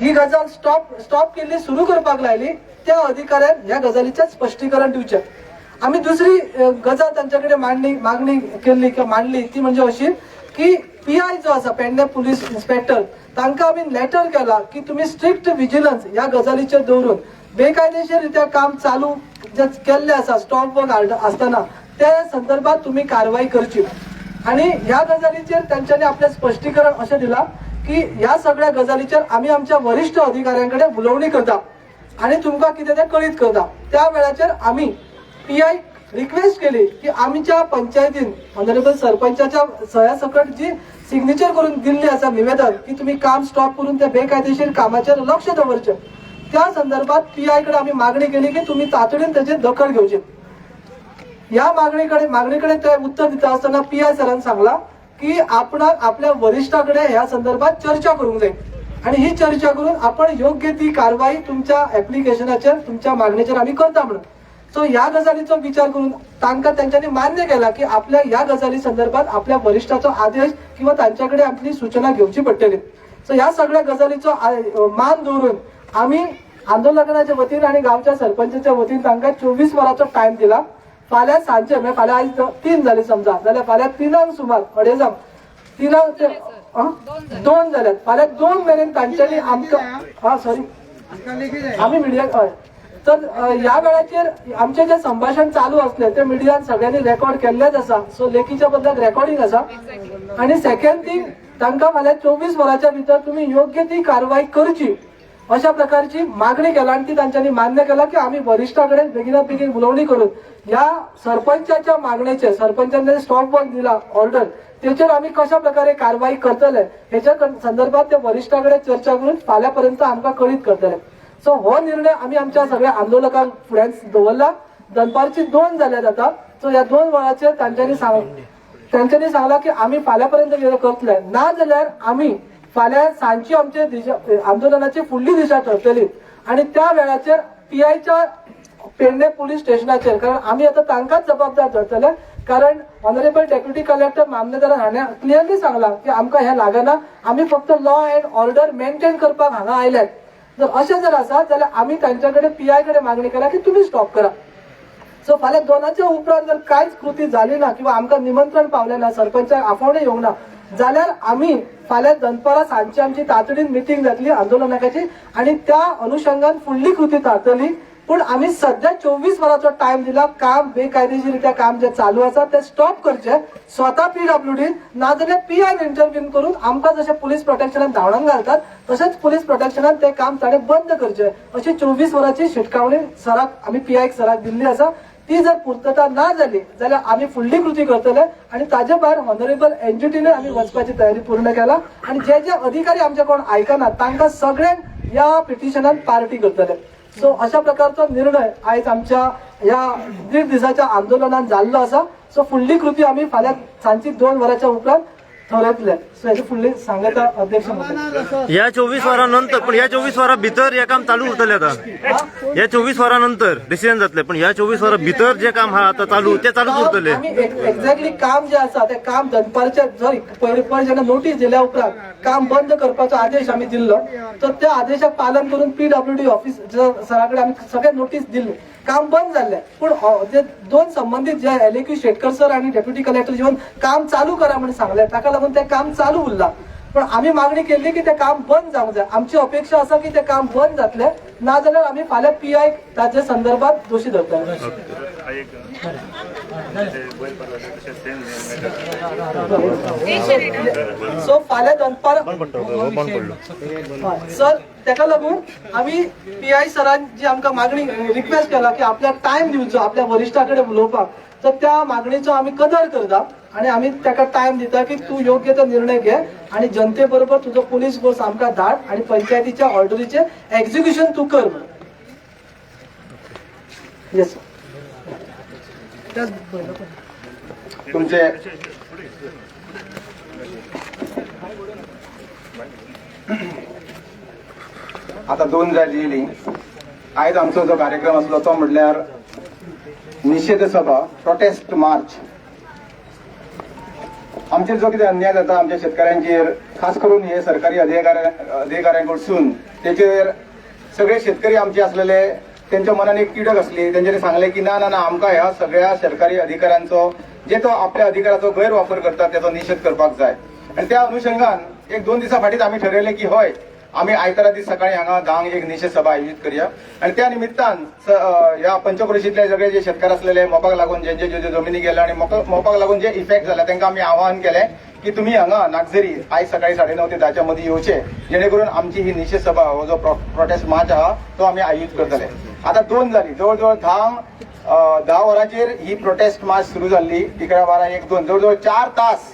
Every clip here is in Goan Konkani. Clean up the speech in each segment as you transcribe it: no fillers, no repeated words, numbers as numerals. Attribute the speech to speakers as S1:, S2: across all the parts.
S1: ही गजाल स्टॉप स्टॉप केल्ली सुरू करपाक लायली त्या अधिकाऱ्यान ह्या गजालीचें स्पश्टीकरण दिवचें. आमी दुसरी गजाल तांच्या कडेन मागणी केल्ली किंवा मांडली ती म्हणजे अशी की पीआय जो आसा पेडणे पुलीस इन्स्पेक्टर तांकां आमी लेटर केला की तुमी स्ट्रिक्ट विजिलन्स ह्या गजालीचेर दवरून बेकायदेशीर रित्या काम चालू जे केल्लें आसा स्टॉप वर्क आसतना त्या संदर्भात तुमी कारवाई करची. आणि ह्या गजालीचेर तांच्यांनी आपलें स्पश्टीकरण अशें दिलां की ह्या सगळ्या गजालीचेर आमी आमच्या वरिश्ठ अधिकाऱ्यां कडेन उलोवणी करता आणि तुमकां कितें तें कळीत करता. त्या वेळाचेर आमी पीआय रिक्वेस्ट केली की आमच्या पंचायतीन ऑनरेबल सरपंचाच्या सह्या सकट जी सिग्नेचर करून दिल्ली आसा निवेदन की तुमी काम स्टॉप करून त्या बेकायदेशीर कामाचेर लक्ष दवरचें, त्या संदर्भात पीआय कडेन आमी मागणी केली की तुमी तातडीन तेचेर दखल घेवची. ह्या मागणीकडे ते उत्तर दिता आसतना पीआय सरान सांगला की आपणाक आपल्या वरिश्ठा कडेन ह्या संदर्भात चर्चा करूंक जाय आणि ही चर्चा करून आपण योग्य ती कारवाई तुमच्या एप्लिकेशनाचेर तुमच्या मागणीचेर आमी करता म्हणून. सो ह्या गजालीचो विचार करून तांकां तेंच्यांनी मान्य केला की आपल्या ह्या गजाली संदर्भात आपल्या वरिश्ठाचो आदेश किंवा तांच्या कडेन आपली सूचना घेवची पडटली. सो ह्या सगळ्या गजालीचो मान दवरून आमी आंदोलनाच्या वतीन आणि गांवच्या सरपंचाच्या वतीन तांकां 24 वरांचो टायम दिला. फाल्यां सांजचे म्हणजे फाल्यां आयज 3 जाली समजा जाल्यार फाल्यां 3 सुमार अडेजांक 3 ते 2 जाल्यात फाल्यां 2 मेरेन तांच्यांनी आमकां हा सॉरी आमी मिडियाक हय तर ह्या वेळाचेर आमचें जें संभाशण चालू आसलें तें मिडियान सगळ्यांनी रेकॉर्ड केल्लेंच आसा. सो लेखीच्या बदल्याक रेकॉर्डिंग आसा. आनी सेकंड थिंग तांकां फाल्यां 24 वरांच्या भितर तुमी योग्य ती कारवाई करची अशा प्रकारची मागणी केला आनी ती तांच्यांनी मान्य केला की आमी वरिश्ठा कडेन बेगिनात बेगीन उलोवणी करून ह्या सरपंचाच्या मागणेचेर सरपंचान स्टॉप वर्क दिला ऑर्डर तेचेर आमी कशा प्रकारे कारवाई करतले हेच्या संदर्भात ते वरिश्ठा कडेन चर्चा करून फाल्यां पर्यंत आमकां कळीत करतले. सो हो निर्णय आमी आमच्या सगळ्या आंदोलकांक फुड्यान दवरला. दनपारची 2 जाल्यात आतां. सो ह्या 2 वरांचेर तांच्यांनी सांगला की आमी फाल्यां पर्यंत कितें करतले ना जाल्यार आमी फाल्यां सांजची आमचे दिशा आंदोलनाची फुडली दिशा ठरतली आणि त्या वेळाचेर पीआयच्या पेडणे पुलीस स्टेशनाचेर कारण आमी आतां तांकांच जबाबदार धरतले कारण ऑनरेबल डेप्युटी कलेक्टर मामलेदारान हाणें क्लियरली सांगलां की आमकां हें लागना, आमी फक्त लॉ अँड ऑर्डर मेंटेन करपाक हांगा आयल्यात. जर अशें जर आसा जाल्यार आमी तांच्या कडेन पीआय कडेन मागणी केला की तुमी स्टॉप करा. सो फाल्यां 2 उपरांत जर कांयच कृती जाली ना किंवा आमकां निमंत्रण पावलें ना सरपंचाक आफोवणें येवंक ना जाल्यार आमी फाल्यां दनपारां सांजची आमची तातडीन मिटींग जातली आंदोलनाची आनी त्या अनुशंगान फुडली कृती थारतली. पूण आमी सध्या 24 वरांचो टायम दिला काम बेकायदेशीर रित्या काम जे चालू आसा ते स्टॉप करचे स्वता पीडब्ल्यूडीन नाजाल्यार पीआयन इंटरव्हीन करून आमकां जशें पुलीस प्रोटेक्शनान धांवडावन घालतात तशेंच पुलीस प्रोटेक्शनान ते काम ताणें बंद करचें अशी 24 वरांची शिटकावणी सराक आमी पीआयक सराक दिल्ली आसा. ती जर पुर्तता ना जाली जाल्यार आमी फुडली कृती करतले आनी ताजे भायर ऑनरेबल एनजीटीने आमी वचपाची तयारी पूर्ण केला आनी जे जे अधिकारी आमचे कोण आयकनात तांकां सगळ्यांक ह्या पिटिशनान पार्टी करतले. सो अशा प्रकारचो निर्णय आयज आमच्या ह्या 1.5 दिसाच्या आंदोलनान जाल्लो आसा. सो फुडली कृती आमी फाल्यां सांजची 2 वरांच्या उपरांत थरयतले. सो हेजे फुडली सांगता अध्यक्ष महोदय.
S2: या 24 वरां नंतर पण या 24 वरां भितर हे काम चालू उरतले आता. या 24 वरां नंतर डिसिजन जातले पण ह्या 24 वरां भितर जे काम हा आता चालू ते चालूच उरतले.
S1: आमी एक्झॅक्टली काम जे आसा ते काम दनपारचे सॉरी पयलीं पयर जेन्ना नोटीस दिल्या उपरांत काम बंद करपाचो आदेश आमी दिल्लो तर त्या आदेशाक पालन करून पीडब्ल्यूडी ऑफिस सरा कडेन आमी सगळे नोटीस दिल्ली काम बंद जाल्लें. पूण जे 2 संबंदीत जे एलएक्यू शेटकर सर आनी डेप्युटी कलेक्टर येवन काम चालू करा म्हणून सांगलें ताका लागून तें काम चालू उरलां. पण आमी मागणी केल्ली की तें काम बंद जावंक जाय. आमची अपेक्षा आसा की तें काम बंद जातलें ना जाल्यार आमी फाल्यां पीआय ताजे संदर्भात दोशी धरतले. सो फाल्यां दनपार सर ताका लागून आमी पीआय सरान जी आमकां मागणी रिक्वेस्ट केला की आपल्याक टायम दिवचो आपल्या वरिश्ठा कडेन उलोवपाक तर त्या मागणीचो आमी कदर करता आणि आमी ताका टायम दिता की तूं योग्य तो निर्णय घे आणि जनते बरोबर तुजो पुलीस फोर्स आमकां धाड आणि पंचायतीच्या ऑर्डरीचें एक्झिक्युशन तूं कर म्हणून. येस.
S3: तुमचे आता 2 जाली येयली. आयज आमचो जो कार्यक्रम आसलो तो म्हटल्यार निशेध सभा, प्रोटेस्ट मार्च. आमचेर जो कितें अन्याय जाता आमच्या शेतकऱ्यांचेर, खास करून हे सरकारी अधिकाऱ्यां कडसून, तेचेर सगळे शेतकरी आमचे आसलेले तेंच्या मनान एक तिडक आसली. तेंच्यांनी सांगलें की ना ना ना, आमकां ह्या सगळ्या सरकारी अधिकाऱ्यांचो जे तो आपल्या अधिकाराचो गैरवापर करता तेचो निशेध करपाक जाय. आनी त्या अनुशंगान एक दोन दिसां फाटींच आमी ठरयलें की हय, आमी आयतारा दीस सकाळी हांगा 10 एक निशेध सभा आयोजीत करया. आनी त्या निमित्तान ह्या पंचक्रोशींतले सगळे जे शेतकार आसलेले, मोपाक लागून जेंचे ज्यो ज्यो जमिनी गेल्या आनी मोपाक लागून जे इफेक्ट जाला, तांकां आमी आवाहन केलें की तुमी हांगा नागझरी आयज सकाळी 9:30 ते 10च्या मदीं येवचे, जेणे करून आमची ही निशेध सभा, हो जो प्रोटेस्ट मार्च आहा तो आमी आयोजीत करतले. आतां 2 जाली, जवळ जवळ 10 वरांचेर ही प्रोटेस्ट मार्च सुरू जाल्ली. 11, 12, 1, 2, जवळ जवळ 4 तास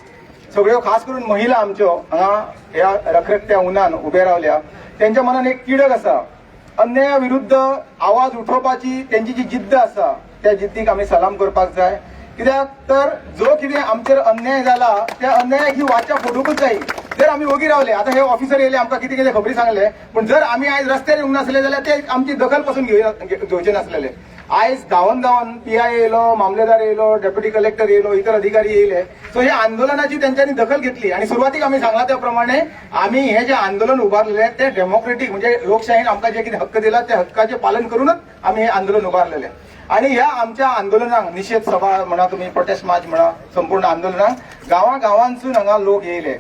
S3: सगळ्यो, खास करून महिला आमच्यो हांगा ह्या रखरखत्या उन्हान उबे रावल्या. तेंच्या मनान एक तिडक आसा, अन्याया विरुद्ध आवाज उठोवपाची तेंची जी जिद्द आसा त्या जिद्दीक आमी सलाम करपाक जाय. कित्याक तर जो कितें आमचेर अन्याय जाला त्या अन्यायाक ही वाचा फोडूंकच जाय. जर आमी ओगी रावले, आतां हे ऑफिसर येयले, आमकां कितें कितें खबरी सांगले, पूण जर आमी आयज रस्त्यार येवंक नासले जाल्यार ते आमची दखल पासून घेवचे नासलेले. आयज धांवन धांवन पीआय येयलो, मामलेदार येयलो, डेप्युटी कलेक्टर येयलो, इतर अधिकारी येयले. सो ह्या आंदोलनाची तेंच्यांनी दखल घेतली. आनी सुरवातीक आमी सांगला त्या प्रमाणे आमी हे जे आंदोलन उबारलेले ते डेमोक्रेटीक, म्हणजे लोकशाहीन आमकां जे कितें हक्क दिला त्या हक्काचे पालन करूनच आमी हे आंदोलन उबारलेले. आनी ह्या आमच्या आंदोलनाक, निशेध सभा म्हणा तुमी, प्रोटेस्ट मार्च म्हणा, संपूर्ण आंदोलनाक गांवा गांवांसून हांगा लोक येयले.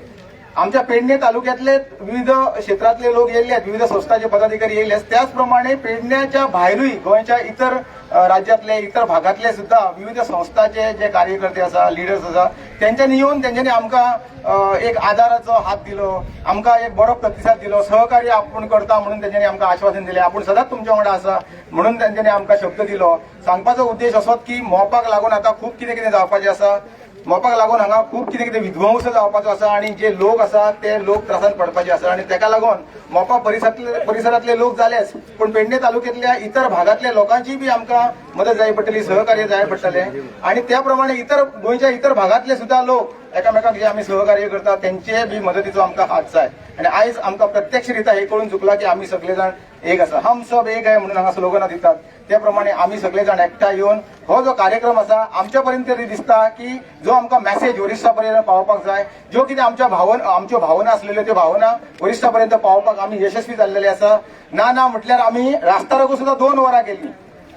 S3: आमच्या पेडणे तालुक्यातले विविध क्षेत्रातले लोक येयले, विविध संस्थाचे पदाधिकारी येयले. त्याच प्रमाणे पेडण्याच्या भायरूय गोंयच्या इतर राज्यातले, इतर भागातले सुद्धा विविध संस्थाचे जे कार्यकर्ते आसा, लिडर्स आसा, तेंच्यांनी येवन तेंच्यांनी आमकां एक आदाराचो हात दिलो, आमकां एक बरो प्रतिसाद दिलो. सहकार्य आपूण करता म्हणून तेंच्यांनी आमकां आश्वासन दिलें. आपूण सदांच तुमच्या वांगडा आसा म्हणून तेंच्यांनी आमकां शब्द दिलो. सांगपाचो उद्देश असोच की मोपाक लागून आतां खूब कितें कितें जावपाचें आसा. मोपाक लागून हांगा खूब कितें कितें विध्वंस जावपाचो आसा आनी जे लोक आसा ते लोक त्रासान पडपाचे आसा. आनी तेका लागून मोपा परिसरांतले लोक जालेच, पूण पेडणे तालुक्यातल्या इतर भागांतल्या लोकांची बी आमकां मदत जाय पडटली, सहकार्य जाय पडटलें. आनी त्या प्रमाणे इतर गोंयच्या इतर भागांतले सुद्धा लोक एकामेकांक जे आमी सहकार्य करता तेंचे बी मदतीचो आमकां हात जाय. आनी आयज आमकां प्रत्यक्ष रित्या हे कळून चुकलां की आमी सगळे जाण एक आसा. हम सब एक आहे म्हणून हांगा स्लोगनां दितात, त्या प्रमाणे आमी सगळे जाण एकठांय येवन हो जो कार्यक्रम आसा, आमच्या पर्यंत तरी दिसता की जो आमकां मॅसेज वरिश्ठा पर्यंत पावोवपाक जाय, ज्यो कितें आमच्या भावना, आमच्यो भावना आसलेल्यो त्यो भावना वरिश्ठा पर्यंत पावोवपाक आमी यशस्वी जाल्लेले आसा. ना ना म्हटल्यार आमी रास्ता रोको सुद्दां 2 वरां केली.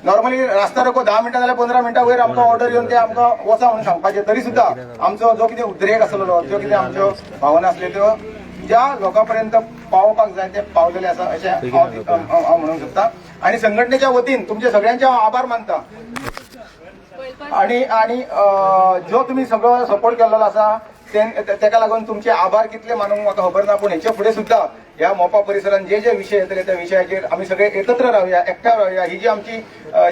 S3: नॉर्मली रास्ता रोको 10 मिनटां जाल्यार 15 मिनटां वयर आमकां ऑर्डर येवन ते आमकां वचा म्हणून सांगपाचें, तरी सुद्दां आमचो जो कितें उद्रेक आसलेलो, ज्यो कितें आमच्यो भावना आसल्यो त्यो ज्या लोकां पर्यंत पावोवपाक जाय ते पावलेले आसा अशें हांव म्हणूंक सोदता. आनी संघटनेच्या वतीन तुमचे सगळ्यांचे हांव आभार मानता. आणि आणि जो तुमी सगळो सपोर्ट केल्लो आसा तेका लागून तुमचे आभार कितले मानूंक म्हाका खबर ना, पूण हेच्या फुडें सुद्दां ह्या मोपा परिसरान जे जे विशय येतले त्या विशयाचेर आमी सगळे एकत्र रावया, एकठांय रावया. ही जी आमची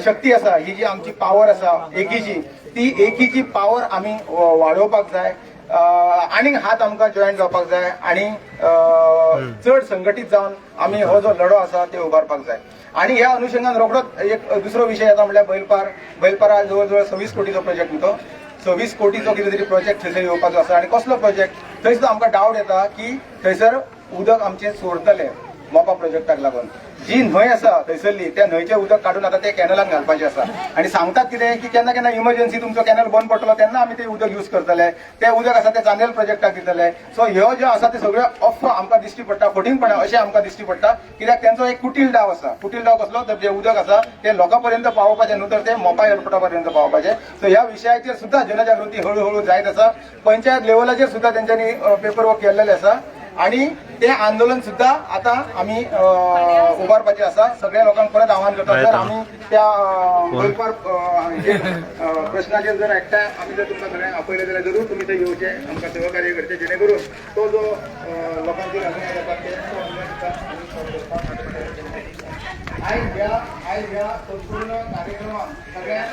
S3: शक्ती आसा, ही जी आमची पावर आसा एकीची, ती एकीची पावर आमी वाडोवपाक जाय. आनीक हात आमकां जॉयंट जावपाक जाय आनी चड संघटीत जावन आमी हो जो लढो आसा ते उबारपाक जाय. आनी ह्या अनुशंगान रोखडोच एक दुसरो विशय येता म्हणल्यार बैलपार. बैलपारा जवळ जवळ 26 कोटीचो प्रोजेक्ट न्हू तो, 26 कोटीचो कितें तरी प्रोजेक्ट थंयसर येवपाचो आसा. आनी कसलो प्रोजेक्ट, थंय सुद्दां आमकां डावट येता की थंयसर उदक आमचें चोरतले मोपा प्रोजेक्टाक लागून. जी न्हंय आसा थंयसरली, त्या न्हंयचें उदक काडून आतां ते कॅनलान घालपाचें आसा. आनी सांगतात कितें की केन्ना केन्ना इमर्जन्सी तुमचो कॅनल बंद पडटलो तेन्ना आमी तें उदक यूज करतले, तें उदक आसा तें चांदेल प्रोजेक्टाक दितले. सो ह्यो ज्यो आसा ते सगळ्यो अफवा आमकां दिश्टी पडटा, फटींगपणा अशें आमकां दिश्टी पडटा. कित्याक तेंचो एक कुटील डाव आसा. कुटील डाव कसलो तर जें उदक आसा तें लोकां पर्यंत पावोवपाचें न्हू, तर तें मोपा एअरपोर्टा पर्यंत पावोवपाचें. सो ह्या विशयाचेर सुद्दां जनजागृती हळूहळू जायत आसा. पंचायत लेवलाचेर सुद्दां तेंच्यांनी पेपर वर्क केल्लेलें आसा आणि ते आंदोलन सुद्धा आता आमी उबारपाचें आसा. सगळ्या लोकांक परत आवाहन करता, जर आमी त्या बैलपार प्रश्नाचेर जर एकठांय आमी जर तुमकां सगळ्यांक आपयलें जाल्यार जरूर तुमी थंय येवचे, आमकां सहकार्य करचें, जेणे करून तो जो लोकांचेर अन्याय जाता ते तो अन्याय सुद्दां आमी सॉल्व करपाक. आयज ह्या संपूर्ण कार्यक्रमाक सगळ्यांक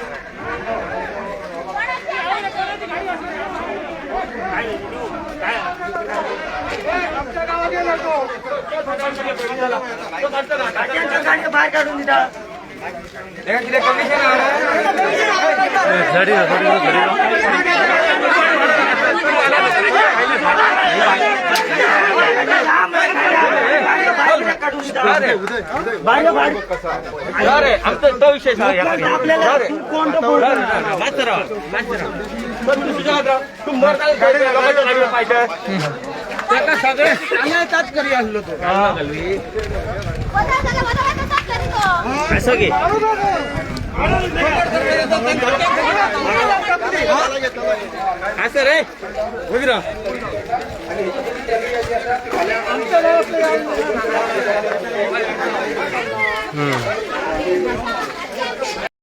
S4: अरे आमचा तो विषय.
S2: असं की असं रे.